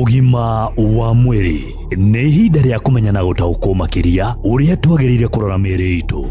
Ũgima wa mwĩrĩ nĩ ihinda rĩa kũmenya na gũtaũkwo makĩria ũrĩa twagĩrĩire kũrora mĩĩrĩ itũ.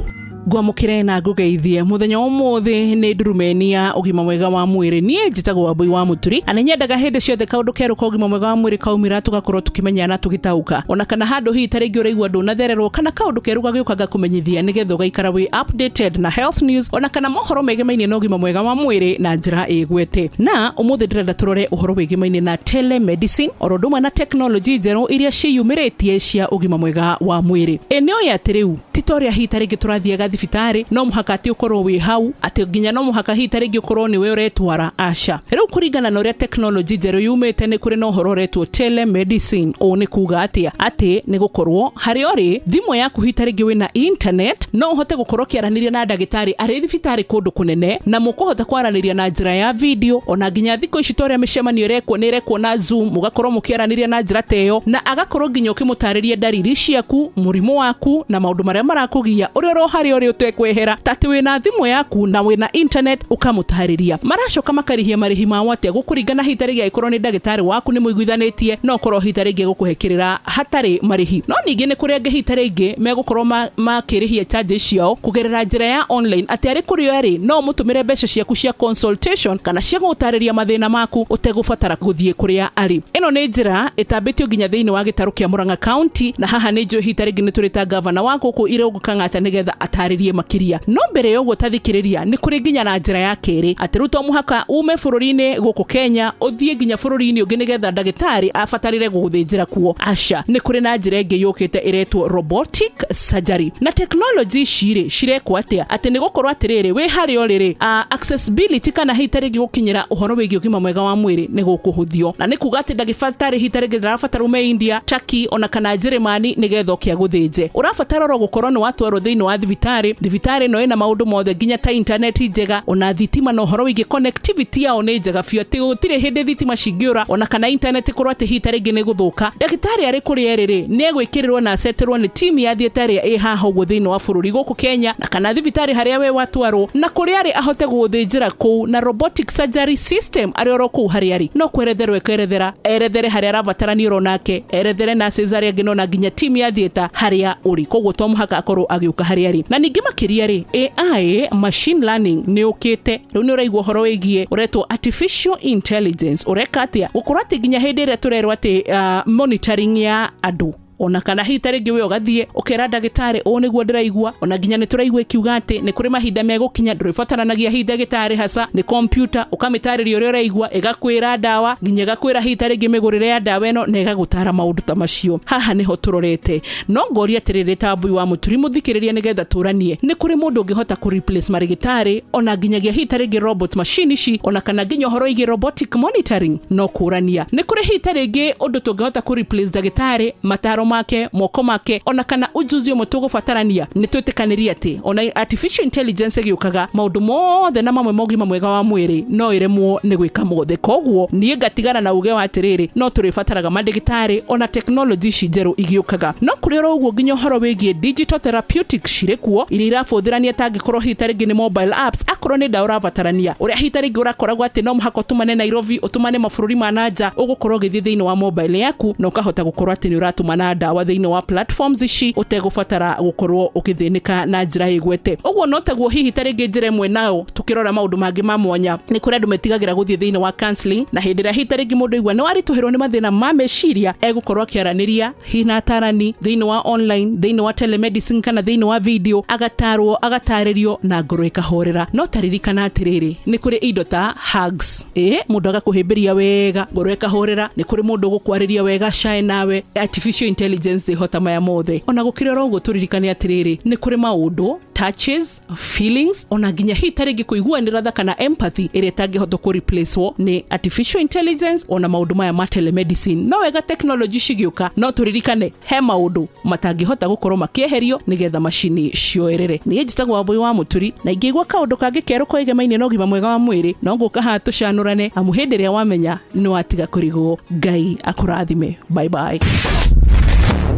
Ngwamũkĩre na ngũgeithie mũthenya wa ũmũthĩ nĩ ndurumeni ya ũgima mwega wa mwĩrĩ. Niĩ njĩtagwo Wambui wa Mũturi, na nĩ nyendaga hĩndĩ ciothe kaũndũ kerũ ka ũgima mwega wa mwĩrĩ kaumĩra tũgakorwo tũkĩmenya na tũgĩtaũka, ona kana handũ hihi ta rĩngĩ ũraigua ndũnathererwo kana kaũndũ kerũ gagĩũka ngakũmenyithia nĩgetha ũgaikara wĩ updated na health news ona kana mohoro megemainie na ũgima mwega wa mwĩrĩ na njĩra ĩgwete. Na ũmũthĩ ndĩrenda tũrore ũhoro wĩgemainie na telemedicine oro ũndũ ũmwe na tekinoronjĩ njerũ iria ciĩyumĩrĩtie cia ũgima mwega wa mwĩrĩ. Ĩ nĩ ũĩ atĩ rĩu ti ta ũrĩa hihi ta rĩngĩ tũrathiaga thibitarĩ, no mũhaka atĩ ũkorwo wĩ hau, atĩ nginya no mũhaka hihi ta rĩngĩ ũkorwo nĩwe ũretwara. Aca. Rĩu kũringana na ũrĩa tekinoronjĩ njerũ yumĩte nĩ kũrĩ na ũhoro ũretwo telemedicine. Ũũ nĩ kuga atĩa? Atĩ nĩ gũkorwo harĩa ũrĩ, thimũ yaku hihi ta rĩngĩ wĩna internet, no ũhote gũkorwo ũkĩaranĩria na ndagĩtarĩ arĩ thibitarĩ kũndũ kũnene, na mũkũhota kwaranĩria na njĩra ya video, ona nginya thikũ ici ta ũrĩa mĩcemanio ĩrekwo nĩ ĩrekwo na Zoom, mũgakorwo mũkĩaranĩria na njĩra ta ĩyo, na agakorwo nginya ũkĩmũtarĩria ndariri ciaku, mũrimũ waku, na maũndũ marĩa marakũgia, ũrĩa oro harĩa ũrĩ ũtekwehera, ta atĩ wĩna thimũ yaku na wĩna internet ũkamũtarĩria. Maracoka makarĩhia marĩhi mao atĩa? Gũkũringana hihi ta rĩngĩ angĩkorwo nĩ ndagĩtarĩ waku nĩ mũiguithanĩtie, no ũkorwo hihi ta rĩngĩ egũkũhe kĩrĩra hatarĩ marĩhi. No ningĩ nĩ kũrĩ angĩ hihi ta rĩngĩ megũkorwo makĩrĩhia charges ciao kũgerera njĩra ya online, atĩ arĩ kũrĩa arĩ no ũmũtũmĩre mbeca ciaku cia consultation kana cia gũgũtarĩria mathĩna maku ũtegũbatara gũthiĩ kũrĩa arĩ. Ĩno nĩ njĩra ĩtambĩtio nginya thĩinĩ wa gĩtarũ kĩa Murang'a County, na haha nĩ njũĩ hihi ta rĩngĩ nĩ tũrĩta gavana wa gũkũ Irũngũ Kang'ata nĩgetha atarĩrie makĩria. No mbere ya ũguo ta thikĩrĩria, nĩ kũrĩ nginya na njĩra ya kerĩ, atĩ rĩu to mũhaka ume bũrũri-inĩ gũkũ Kenya ũthiĩ nginya bũrũri-inĩ ũngĩ nĩgetha ndagĩtarĩ abatarĩre gũgũthĩnjĩra kuo. Aca, nĩ kũrĩ na njĩra ĩngĩ yũkĩte ĩretwo robotic surgery. Na tekinoronjĩ ici rĩ, cirekwo atĩa? Atĩ nĩ gũkorwo atĩrĩrĩ, wĩ harĩa ũrĩ rĩ, accessibility kana hihi ta rĩngĩ gũkinyĩra ũhoro wĩgiĩ ũgima mwega wa mwĩrĩ nĩ gũkũhũthio. Na nĩ kuga atĩ ndagĩtarĩ hihi ta rĩngĩ ndarabatara ume India, Turkey ona kana Njĩrĩmani nĩgetha oke agũthĩnje. Ũrabatara oro gũkorwo nĩ watwarwo thĩinĩ wa thibitarĩ. Thibitarĩ ĩno ĩna maũndũ mothe nginya ta internet njega, ona thitima na ũhoro wĩgiĩ connectivity yao nĩ njega biũ atĩ gũtirĩ hĩndĩ thitima cingĩũra ona kana internet ĩkorwo atĩ hihi ta rĩngĩ nĩ gũthũka. Ndagĩtarĩ arĩ kũrĩa arĩ rĩ, nĩ egwĩkĩrĩrwo na acetĩrwo nĩ team ya theatre ĩrĩa ĩ haha ũguo thĩinĩ wa bũrũri gũkũ Kenya na kana thibitarĩ harĩa we watwarwo, na kũrĩa arĩ ahote gũgũthĩnjĩra kũu na robotic surgery system arĩ oro kũu harĩa arĩ. No kweretherwo ekwerethera, erethere harĩa arabatarania oro nake, erethere nurses arĩa angĩ na ona nginya team ya theatre harĩa ũrĩ. Koguo to mũhaka akorwo agĩũka harĩa arĩ. Na ningĩ makĩria rĩ, AI machine learning nĩ ũkĩte. Rĩu nĩ ũraigua ũhoro wĩgiĩ ũretwo artificial intelligence. Ũreka atĩa? Gũkorwo atĩ nginya hĩndĩ ĩrĩa tũrerwo atĩ monitoring ya andũ, ona kana hihi ta rĩngĩ we ũgathiĩ ũkera ndagĩtarĩ ũũ nĩguo ndĩraigua, ona nginya nĩ tũraigua ĩkiuga atĩ nĩ kũrĩ mahinda megũkinya ndũrĩbataranagia hihi ndagĩtarĩ haca, nĩ kompiuta ũkamĩtarĩria ũrĩa ũraigua, ĩgakwĩra ndawa, nginya ĩgakwĩra hihi ta rĩngĩ mĩgũrĩre ya ndawa ĩno, na ĩgagũtara maũndũ ta macio. Haha nĩho tũrorete. No ngoria atĩrĩrĩ ta Wambui wa Mũturi mũthikĩrĩria nĩgetha tũranie, nĩ kũrĩ mũndũ ũngĩhota kũ replace marĩgĩtarĩ, ona nginyagia hihi ta rĩngĩ robot machine ici, ona kana nginya ũhoro wĩgiĩ robotic monitoring? No kũrania nĩ kũrĩ hihi ta rĩngĩ ũndũ tũngĩhota kũ replace ndagĩtarĩ, mataro make, moko make, ona kana ujuzi ũmwe tũgũbatarania? Nĩ twĩtĩkanĩrie atĩ ona artificial intelligence ĩgĩũkaga, maũndũ mothe na mamwe ma ũgima mwega wa mwĩrĩ no ĩremwo nĩ gwĩka mothe. Koguo niĩ ngatigana na uge wa atĩrĩrĩ, no tũrĩbataraga mandagĩtarĩ ona tekinoronjĩ ici njerũ igĩũkaga. No kũrĩ oro ũguo nginya ũhoro wĩgiĩ digital therapeutics cirĩ kuo, iria irabũthĩrania ta angĩkorwo hihi ta rĩngĩ nĩ mobile apps, akorwo nĩ ndawa ũrabatarania, ũrĩa hihi ta rĩngĩ ũrakoragwo atĩ no mũhaka ũtũmane Nairobi, ũtũmane mabũrũri ma na nja, ũgũkorwo ũgĩthiĩ thĩinĩ wa mobile yaku na ũkahota gũkorwo atĩ nĩ ũratũmana ndawa thĩinĩ wa platforms ici ũtegũbatara gũkorwo ũgĩthĩnĩka na njĩra ĩgwete. Ũguo no taguo hihi ta rĩngĩ njĩra ĩmwe nayo tũkĩrora maũndũ mangĩ ma mwanya, nĩ kũrĩ andũ metigagĩra gũthiĩ thĩinĩ wa counseling, na hĩndĩ ĩrĩa hihi ta rĩngĩ mũndũ aigua nĩ waritũhĩrwo nĩ mathĩna ma meciria, egũkorwo akĩaranĩria hihi na atarani thĩinĩ wa online, thĩinĩ wa telemedicine kana thĩinĩ wa video, agatarwo, agatarĩrio na ngoro ĩkahorera. No taririkana atĩrĩrĩ, nĩ kũrĩ indo ta hugs, mũndũ agakũhĩmbĩria wega, ngoro ĩkahorera, nĩ kũrĩ mũndũ ũgũkwarĩria wega cae nawe. Artificial intelligence ndĩhota maya mothe. Ona gũkĩrĩ oro ũguo tũririkane atĩrĩrĩ, nĩ kũrĩ maũndũ, touches, feelings, ona nginya hihi ta rĩngĩ kũiguanĩra tha kana empathy ĩrĩa ĩtangĩhota kũ replacewo nĩ artificial intelligence ona maũndũ maya ma telemedicine. No wega technology cigĩũka, no tũririkane he maũndũ matangĩhota gũkorwo makĩeherio nĩgetha macini cioerere. Niĩ njĩtagwo Wambui wa Mũturi, na ingĩigua kaũndũ kangĩ kerũ koigemainie na ũgima mwega wa mwĩrĩ, no ngũka haha tũcanũrane, amu hĩndĩ ĩrĩa wamenya nĩ watiga kũrigwo. Ngai akũrathime. Bye bye.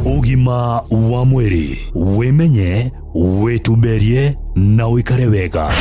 Ũgima wa mwĩrĩ, wĩmenye, wĩtumberie na ũikare wega.